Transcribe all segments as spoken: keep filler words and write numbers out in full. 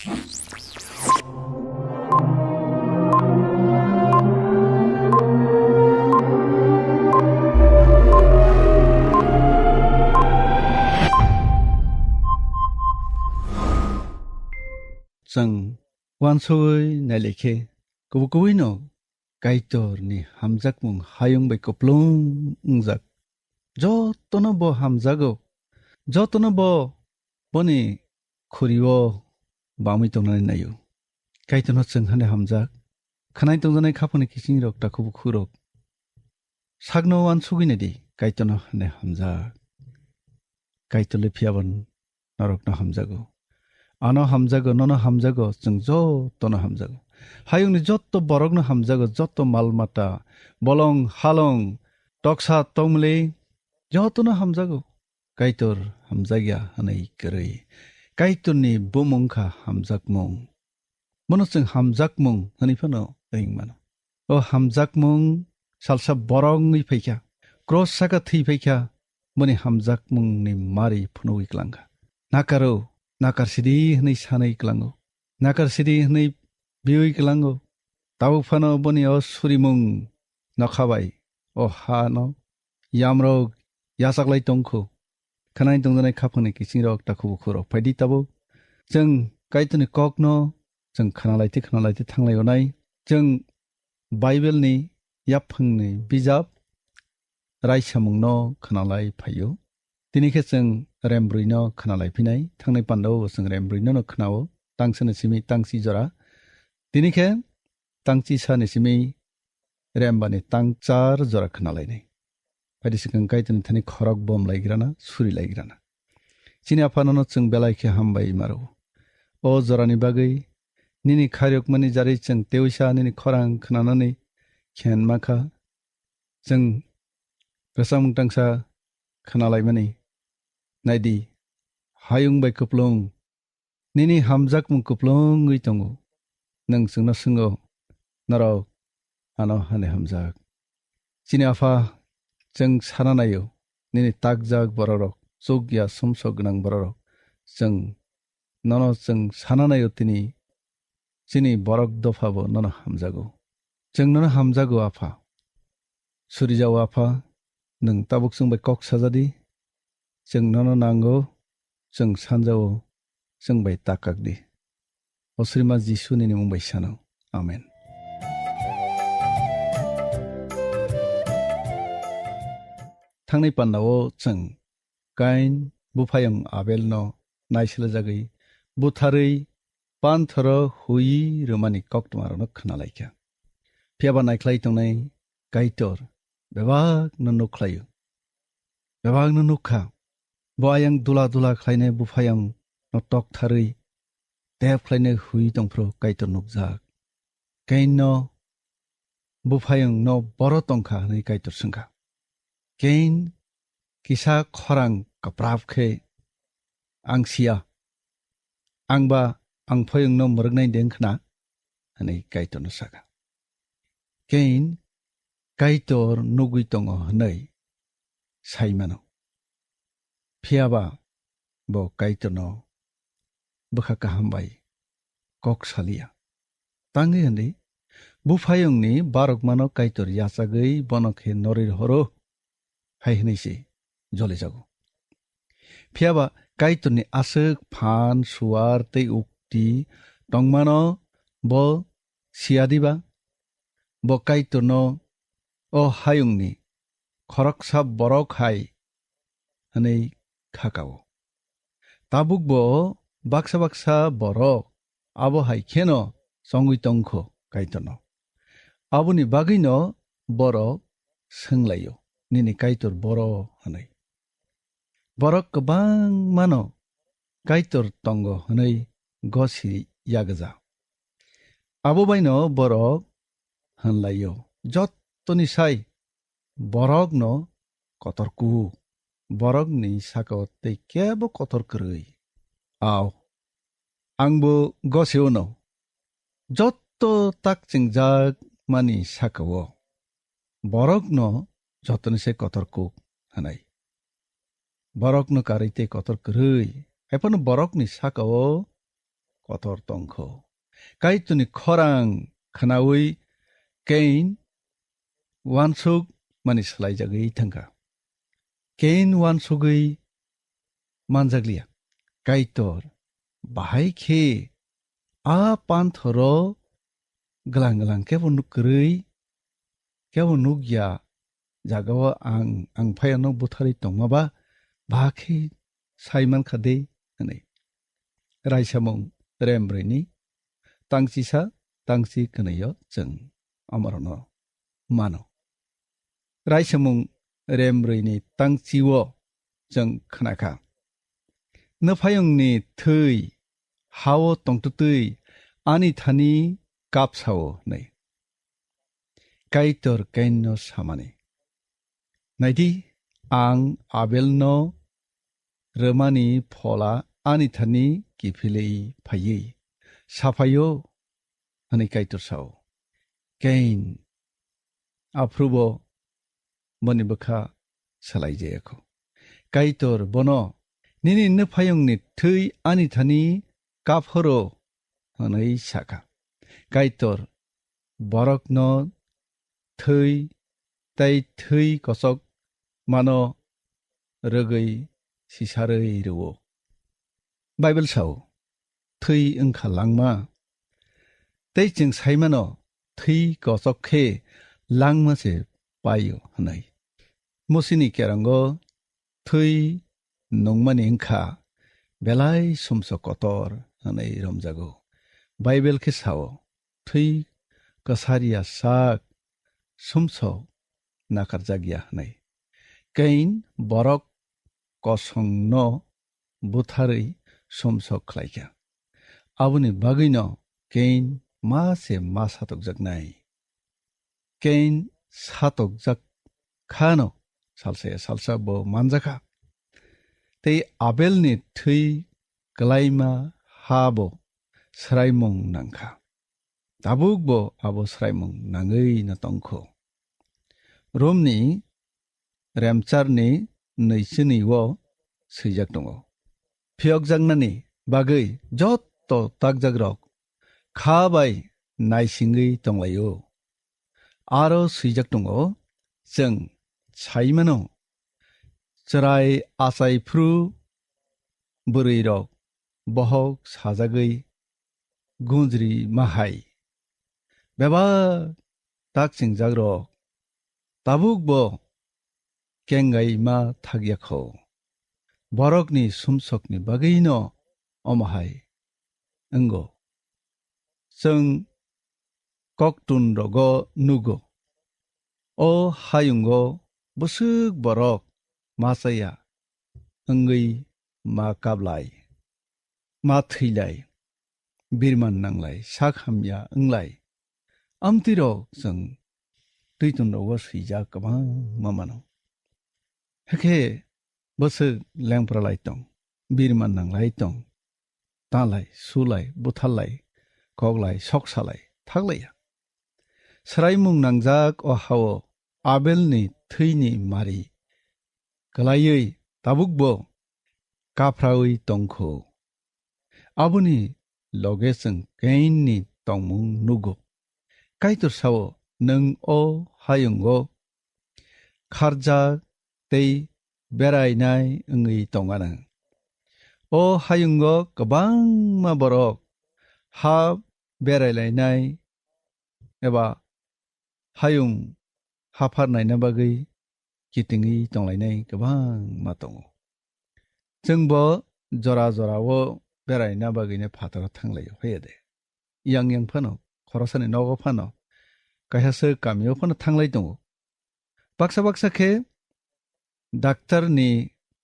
Chwng uansugwi nailai khe, kubui kubui no Kaitor ni hamjakmung hayung bai kuplung wngjak. Jotono bo hamjago, jotono bo boni khuri-o bamwi tongnani naio. Kaitorno chwng hande hamjak, khwnai tongjanai khapangni kiching rok, takhuk bukhuk rok sakno uansugwi naidi, Kaitorno hande hamjak. Kaitor le phiya ban norokno hamjago. Ano hamjago, nono hamjago, chwng jotono hamjago. Hayungni jotto borokno hamjago, jotto mal mata, bolong, halong, toksa, tongmili, jotono hamjago. Kaitor hamjakya hwnwi kwrwi. Kaitorni bumung kha hamjakmung. Bono chwng hamjakmung hwnwi phano ring mano. O hamjakmung salsa borok wngwi phaikha, cross saka thwi phaikha, boni hamjakmungni mari phunugwi klangkha. Nakaro, nakar sidi hwnwi sanwi klango. Nakar sidi hwnwi biwi klango. Tabuk phano boni o surimung nokha bai o hano yamrok yachaklai tongkhu. Khwnai tongjanai khapangni kiching rok, takhuk bukhuk rok, phaidi tabuk. Chwng Kaitorni kokno chwng khwnalai tei khwnalai tei thanglai onai. Chwng Bible ni yaphangni bijap raisamungno khwnalai phaio. Tini khe chwng rem brwino khwnalai phinai, thangnai pandao bo chwng rem brwino no khwnao, tangsani simi tangsi jora. Tini khe tangchi sani simi rembani tangchar jora khwnalainai. Phaidi swkang Kaitorni thani khorok bom laigrana, suri laigrana. Chini Apha, nono chwng belai khe hambai maro. O jorani bagwi nini khairokmani jarwi chwng tewisa nini khorang khwnanani khen makha. Chwng rwchapmung tangsa khwnalaimani. Naidi, hayung bai kuplung nini hamjakmung kuplungwi tongo. Nwng chwngno swngo, norok ano hani hamjak. Chini Apha, chwng sana naio, nini takjak bororok, chukya sumsok gwnang bororok, chwng nono chwng sana naio tini, chini borok dophabo nono hamjago. Chwng nono hamjago, Apha. Surijao, Apha, nwng tabuk chwng bai kok sajadi, chwng nono nango, chwng sanjao, chwng bai ta kakdi. O Srima Jisu nini mung bai sano. Amen. Thangnai pandao chwng Kain buphayung Abelno naisilajagwi butharwi panthoro hui rwmani koktwmarokno khwnalaikha. Phiyaba naikhlai tongnai Kaitor bebakno nukhlaio. Bebakno nukkha. Bo ayang dula dula khlainai buphayungno toktharwi tep khlainai hui tongphuru Kaitor nukjak. Kainno buphayungno boro tongkha hwnwi Kaitor swngkha. Kain kisa khorang kwprap khe, "Ang siya, ang ba ang phoyungno mwrwknai de wngkhna?" hwnwi Kaitorno sakha. Kain Kaitor nugwi tongo hwnwi sai mano. Phiyaba bo Kaitorno bwkha kaham bai kok saliya. Tangwi hwnwi buphayungni barokmano Kaitor yachagwi bono khe norwi rohoro, hai hwnwi se jolijago. Phiyaba Kaitorni aswk phan, suar tei ukti tongmano bo siyadiba? Bo Kaitorno, "O hayungni khoroksa borok hai," hwnwi kha kao. Tabukbo baksa baksa borok abo hai kheno chongwi tongkho Kaitorno. Aboni bagwino borok swnglaio, "Nini Kaitor boro?" hwnwi. Borok kwbangmano Kaitor tongo hwnwi gosi yagwja. Abo baino borok hwnlaio, "Jottoni sai borokno kotor kuk, borokni sakao tei kebo kotor kwrwi." Ao, angbo gosio'-no, jotto tak chingjak mani sakao borokno jotoni se kotor kuk hwnwi. Borokno karwi tei kotor kwrwi, haiphano borokni sakao kotor tongkho. Kaitorni khorang khnaui Kain uansuk mani swlaijagwi thangkha. Kain uansugwi manjakliya. Kaitor bahai khe a panthoro glang glang kebo nuk kwrwi, kebo nukya jagao ang, ang phai ano butharwi tongma ba, ba khe sai mankha de, hwnwi. Raisamung rembrwini tangchisa, tangchi kwnwi-o chwng amorono mano. Raisamung rembrwini tangchi-o chwng khnakha, "Nwphayungni thwi ha-o tongtwtwi ani thani kapsa-o," hwnwi. Kaitor Kainno samani, "Naidi, ang Abelno rwmani phola ani thani kiphilwi phaiwi saphai-o," hwnwi Kaitor sao. Kain aphrubo boni bwkha swlaijaya kho. Kaitor bono, "Nini nwphayungni thwi ani thani kaphoro," hwnwi sakha. Kaitor borokno thwi tei thwi kochok mano rwgwi sisarwi rwo. Bible sao, "Thwi wngkha langma." Tei chwng sai mano, thwi kochok khe langma se paio hwnwi. Musini kerango thwi nungmani wngkha belai sumsok kotor hwnwi romjago. Bible khe sao, "Thwi kwsarya sak sumsok nakarjakya," hwnwi. Kain borok kosongno butharwi sumsok khlaikha. Aboni bagwino Kain ma se ma satokjaknai. Kain satokjak khano salsa ya salsa bo manjakha. Tei Abelni thwi kwlaima ha bo swraimung nangkha. Tabukbo abo swraimung nangwi no tongkho. Romni remcharni nwichini-o swijak tongo, "Phiyokjaknani bagwi jotto takjakrok kha bai naisingwi tonglaio." Aro swijak tongo, chwng sai mano, chwrai achai phru bwrwirok bohok sajagwi gunjri ma hai. Bebak tak chingjakrok tabukbo kengai ma thakya kho. Borokni sumsokni bagwino omo hai wngo. Chwng koktun rogo nugo. O hayungo bwswk borok ma chaya wngwi ma kaplai, ma thwilai, birman nanglai, sak hamya wnglai. Amtwirok chwng twitunrogo swijak kwbangma mano. Hakhe bwswk lengpralai tong, birman nanglai tong, talai, sulai, butharlai, koklai, soksalai, thaklaiya. Swraimung nangjak o hao Abelni thwini mari kwlaiwi tabukbo kaphraui tongkho. Aboni loge chwng Kainni tongmung nugo. Kaitor sao, "Nwng o hayungo kharjak tei berainai wngwi tong anw. O hayungo kwbangma borok ha berailainai eba hayung haphar naina bagwi kitingwi tonglainai kwbangma tongo. Chwngbo jora jorao beraina bagwino phataro thanglaio, haiya de? Yang yang phano, khorosani nogo phano, kaisa se kamio phano thanglai tongo. Baksa baksa khe daktarni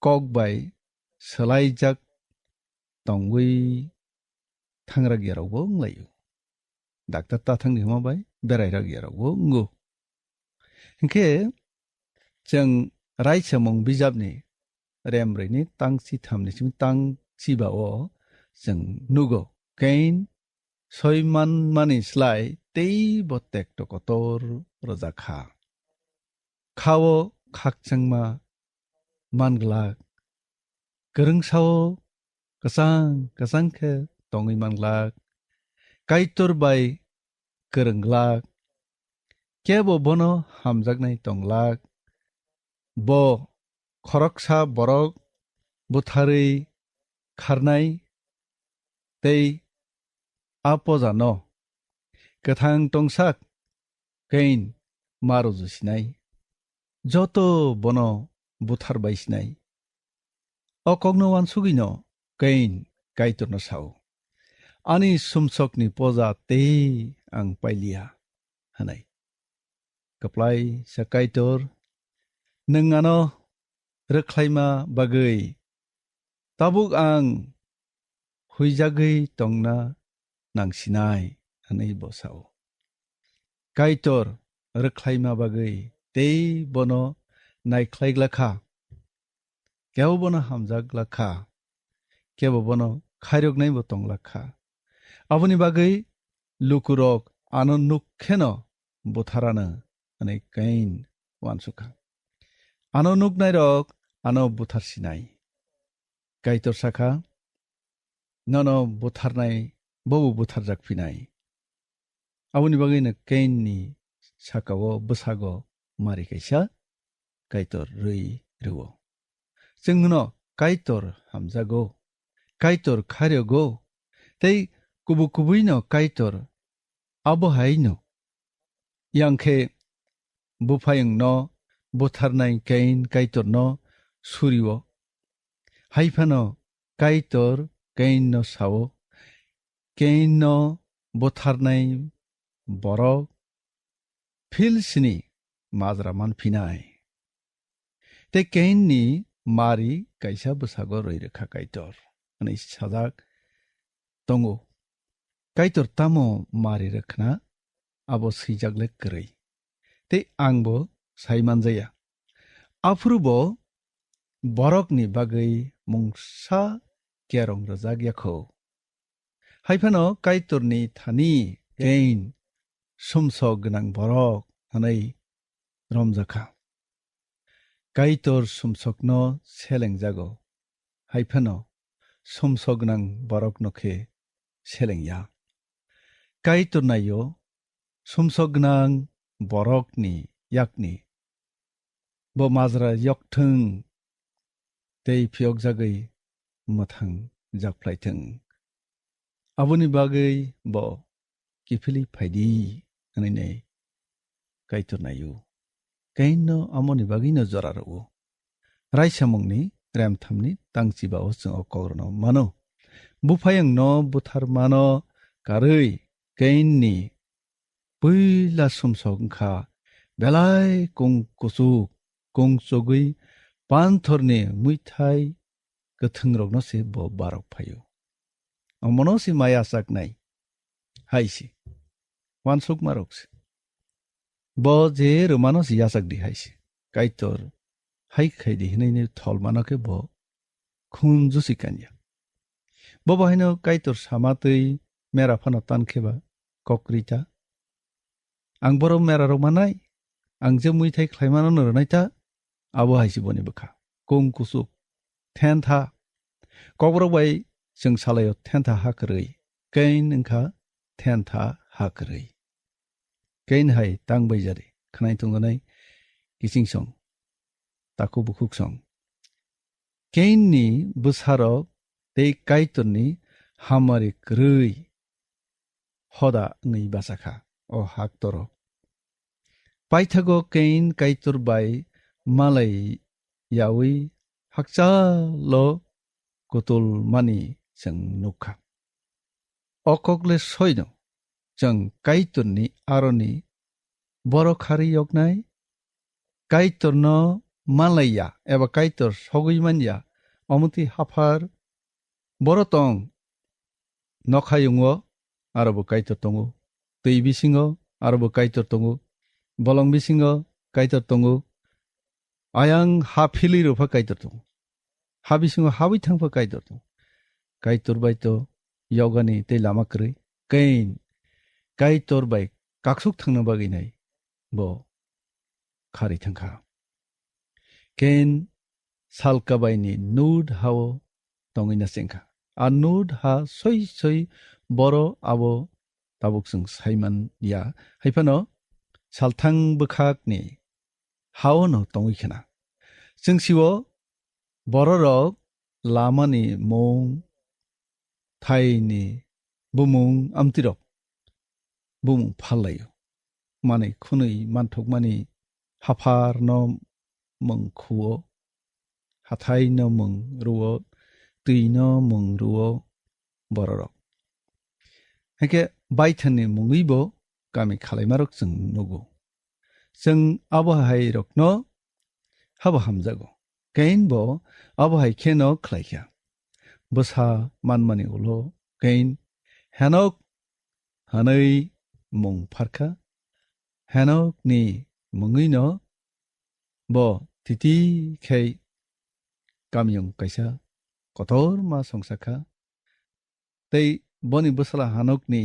kok bai swlaijak tongwi thangrakyarokbo wnglaio. Daktar ta thangni hwnma bai berairak yarokbo wngo. Hinkhe chwng Raisamung bijapni remrwini tang chithamni simi tang chibao chwng nugo, Kain soi manmani slai teibo tekto kotor rwjak kha. Khao khakchangma manglak, kwrwngsao kwchang kwchang khe tongwi manglak, Kaitor bai kwrwnglak, kebo bono hamjaknai tonglak. Bo khoroksa borok butharwi kharnai tei a pojano kwthang tongsak Kain ma rwjwsinai, joto bono buthar bai sinai. O kokno uansugwino Kain Kaitorno sao, "Ani sumsokni poja tei ang pailiya," hwnwi. Kwplai sa Kaitor, nwng ano rwkhlaima bagwi tabuk ang huijagwi tongna nangsinai, hwnwi bo sao. Kaitor rwkhlaima bagwi tei bono naikhlai glakha, kebo bono hamjak glakha, kebo bono khairoknai bo tong glakha. Aboni bagwi lukurok ano nuk kheno butharano, hwnwi Kain uansukha. Ano nuknairok ano butharsinai. Kaitor sakha, "Nono butharnai, bobo butharjak phinai." Aboni bagwino Kainni sakao bwsago mari kaisa Kaitor rwi rwo. Chwng hwno Kaitor hamjago, Kaitor kharyogo, tei kubuk kubuino Kaitor abo haino. Yang khe buphayungno butharnai Kain Kaitorno surio. Hai phano Kaitor Kainno sao, "Kainno butharnai borok phil sini majra man phinai." Tei Kainni mari kaisa bwsago rwi rwkha Kaitor, hwnwi sajak tongo. Kaitor tamo mari rwkhna, abo swijak le kwrwi. Tei angbo sai manjaya. Aphuru bo borokni bagwi mungsa kerong rwjak ya kho. Hai phano Kaitorni thani Kain sumsok gwnang borok hwnwi romjakha. Kaitor sumsokno selengjago, hai phano sumsok gwnang borokno khe selengya. Kaitor naio sumsok gwnang borokni yakni bo majra yokthwng tei phiyokjagwi mwthang jakphlaithwng. Aboni bagwi bo kiphilwi phaidi, hwnwi Kaitor naio. Kainno amoni bagwino jora rwo. Raisamungni remthamni tangchiba-o chwng o kokrokno mano. Buphayungno butharmano karwi Kainni puila sumsok wngkha, belai kung kuchuk, kung chugwi panthorni muithai kwthwngrokno se bo barok phaio. Omono se ma yachaknai hai se, uansukmarok se. Bo je rwmano se yachak di hai se. Kaitor hai khai di hinwi thol mano khe bo khunju se kanya. Bo bo haino Kaitor sama twi mera phano tan khe ba kok kwrwi ta. Ang borok mera rok manai, ang je muithai khlai mano no rwnai ta, abo hai se boni bwkha. Kung kuchuk, thentha. Kokborok bai chwng salaio thentha ha kwrwi. Kain wngkha thentha ha kwrwi. Kain hai tang bai jari khwnai tongjanai kiching song, takhuk bukhuk song. Kainni bwsarok tei Kaitorni hamari kwrwi hoda wngwi bachakha o haktoro. Paithago Kain Kaitor bai malai yaui hakchalo kutul mani chwng nukha. O kokle soino chwng Kaitorni aroni borok kharwi yoknai, Kaitorno malaiya eba Kaitor sogwi manya, omotwi haphar boro tong, nokhayungo arobo Kaitor tongo, twi bisingo arobo Kaitor tongo, bolong bisingo Kaitor tongo, ayang ha philwi rwpha Kaitor tongo, ha bisingo habwi thangpha Kaitor tongo. Kaitor bai to yogani tei lama kwrwi. Kain Kaitor bai kaksuk thangna bagwi nai bo kharwi thangkha. Kain salkabaini Nod hao tongwi na chengkha. A Nod ha soi soi boro abo tabuk chwng saiman ya. Hai phano salthang bwkhakni ha-o no tongwi khna. Chwng si-o bororok lamani mung, thaini bumung, amtwirok bumung phallaio. Manwi khwnwi manthokmani hapharno mung khuo, hathaino mung ruo, twino mung ruo bororok. Hinkhe Baithanni mungwibo kami khalaimarok chwng nugo. Chwng abo hairokno habo hamjago. Kain bo abo hai kheno khlaikha. Bwsa manmani ulo Kain Henok hwnwi mung pharkha. Henokni mungwino bo titi khai kamiyung kaisa kotorma songsakha. Tei boni bwsala Hanokni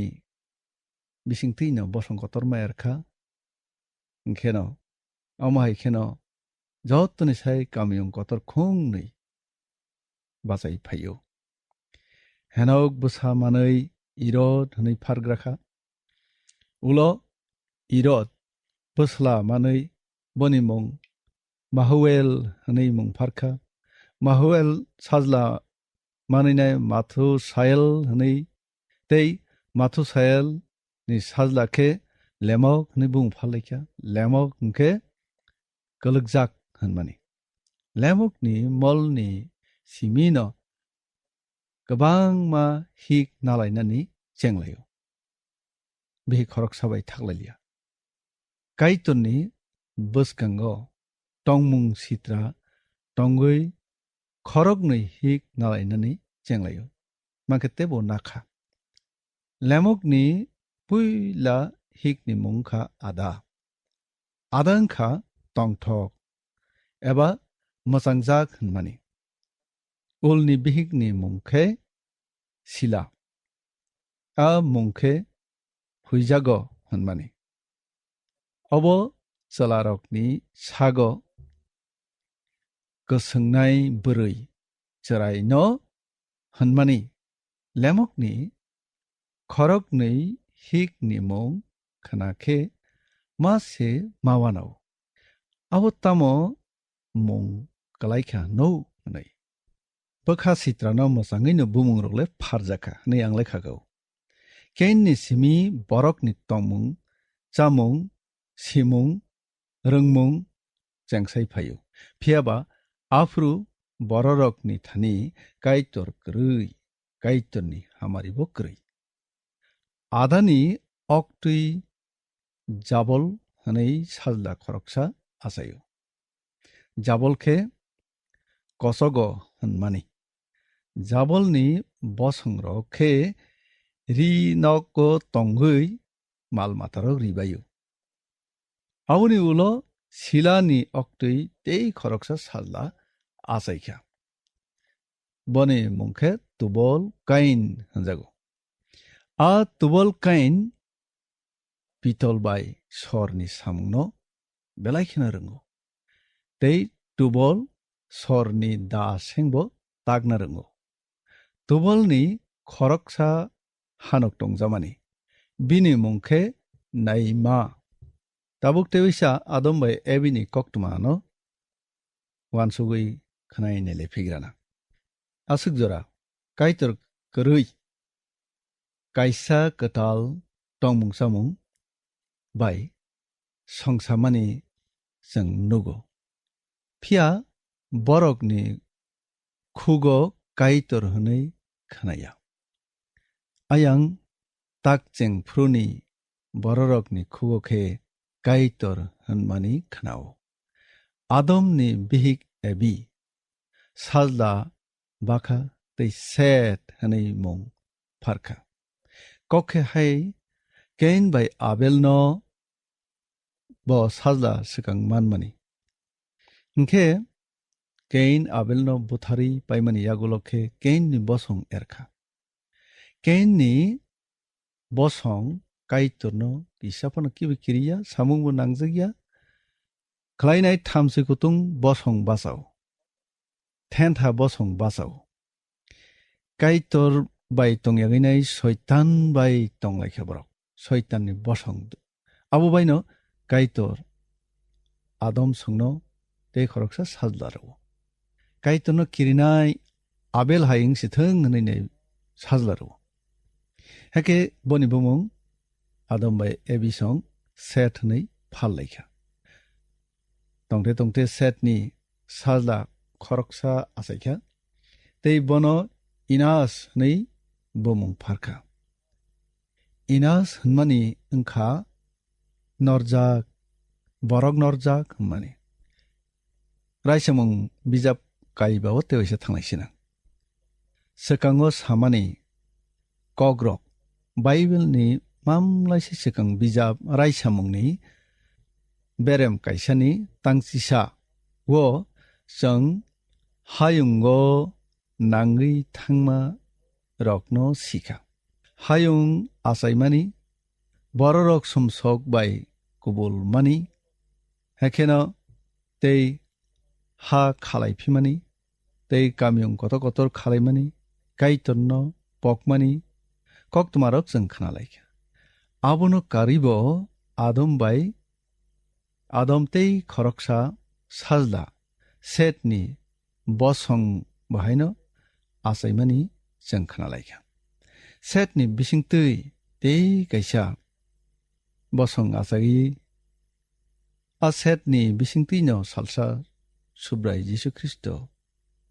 bisingtwino bosong kotorma erkha. Hwnkheno, omo hai kheno jottoni sai kamiyung kotor khungnwi bachai phaio. Henok bwsa manwi Irod hwnwi phargra kha. Ulo Irod bwsla manwi boni mung Mahuel hwnwi mung pharkha. Mahuel sajla manwinai Mathusael hwnwi tei Mathusael ni sajla khe Lemok hwnwi bung pharlaikha. Lemok hwnkhe kwlwkjak hwnmani. Lemokni molni simino kwbangma hik nalainani chenglaio. Bihik khoroksa bai thaklailiya. Kaitorni bwskango tongmung sitra tongwi khoroknwi hik nalainani chenglaio. Mankhe teibo nakha. Lemokni puila hikni mung kha Ada. Ada wngkha tongthok eba mwchangjak hwnmani. Ulni bihikni mung khe Sila. A mung khe huijago hwnmani. Obo chwlarokni sago kwswngnai bwrwi chwraino hwnmani. Lemokni khoroknwi hikni mung khna khe ma se ma wanao. Abo tamo mung kwlai kha hwno hwnwi. Bwkha sitrano mwchangwino bumungrok le pharjak kha hwnwi ang le kha kau. Kainni simi borokni tongmung, chamung, simung, rwngmung chengsai phaio. Phiya ba aphuru bororokni thani Kaitor kwrwi, Kaitorni hamari bo kwrwi. Adani oktwi Jabol hwnwi sajla khoroksa achaio. Jabol khe kosogo hwnmani. Jabolni bosongrok khe ri nogo tongwi mal matarok ribaio. Aboni ulo Silani oktwi tei khoroksa sajla achaikha. Boni mung khe Tubol Kain hwnjago. A Tubol Kain pitol bai sorni samungno belai kheno rwngo. Tei Tubol sorni da sengbo takna rwngo. Tubolni khoroksa Hanok tongjamani. Bini mung khe Naima. Tabuk tei uisa Adam bai Ebini koktwma ano wansugwi khwnai nailai phigrana. Aswk jora Kaitor kwrwi kaisa kwtal tongmung chamung bai songsamani chwng nugo. Phiya borokni khugo Kaitor hwnwi khnaya. Ayang takcheng phuruni bororokni khugo khe Kaitor hwnmani khnao. Adomni bihik Ebi, sajla bakha tei Set hwnwi mung pharkha. Kok khe hai Kain bai Abelno bo sajla swkang manmani. Hinkhe Kain Abelno butharwi paimani yagulo khe Kainni bosong erkha. Kainni bosong Kaitorno kisa phano kibi kiriya, samungbo nangjakya. Khlainai thamchi kutung bosong bachao. Thentha bosong bachao. Kaitor bai tongyagwi nai Soitan bai tonglaikha borok. Soitanni bosong. Abo baino Kaitor Adam songno tei khoroksa sajla rwo. Kaitorno kirinai Abel hai wng si thung hwnwi nai sajla rwo. Hakhe boni bumung Adam bai Evi song Set hwnwi phal laikha. Tongte tongte Setni sajla khoroksa achaikha, tei bono Inas hwnwi bumung pharkha. Inas hwnmani wngkha norjak, borok norjak hwnmani. Raisamung bijap kaiba o tei waisa thanglai sinang. Swkango samani kokrok, Bible ni mamlaisa swkang bijap raisamungni berem kaisani tangchisa o chwng hayungo nangwi thangma rokno sikha. Hayung achaimani, bororok sumsok bai kubul mani, hekheno tei ha khalai phimani, tei kamiyung kotor kotor khalaimani, Kaitorno pokmani koktwmarok chwng khna laikha. Abono karwibo Adam bai, Adam tei khoroksa sajla Setni bosong bahaino achaimani chwng khna laikha. Setni bisingtwi tei kaisa bosong achaiwi, a Setni bisingtwino salsa Subrai Jisu Khristo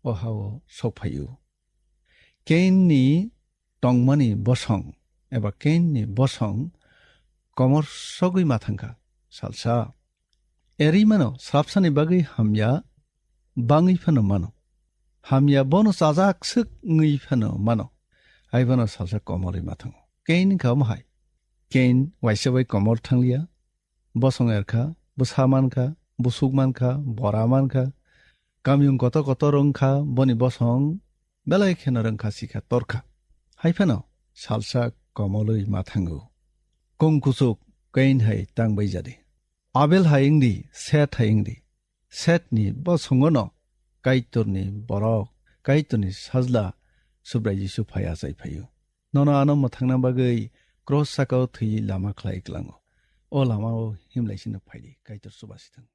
o hao sokphaio. Kainni tongmani bosong eba Kainni bosong komor sogwi ma thangkha. Salsa eri mano, swrapsani bagwi hamya bangwi phano mano. Hamya bono chajak swk wngwi phano mano. Hai phano salsa komorwi ma thango. Kain wngkha omo hai. Kain waisa bai komor thangliya. Bosong erkha, bwsa mankha, busuk mankha, bora mankha. Kamiyung kotor kotor wngkha, boni bosong belai kheno rwngkha sikha torkha. Hai phano salsa komolwi ma thango. Kung kuchuk Kain hai tangbai jadi. Abel hai wngdi, Set hai wngdi. Setni bosongono Kaitorni borok, Kaitorni sajla Subrai Jisu phai achai phaio. Nono ano mwthangna bagwi cross sakao thwiwi lama khlai klango. O lamao himlai sino phaidi, Kaitor chubasi thang.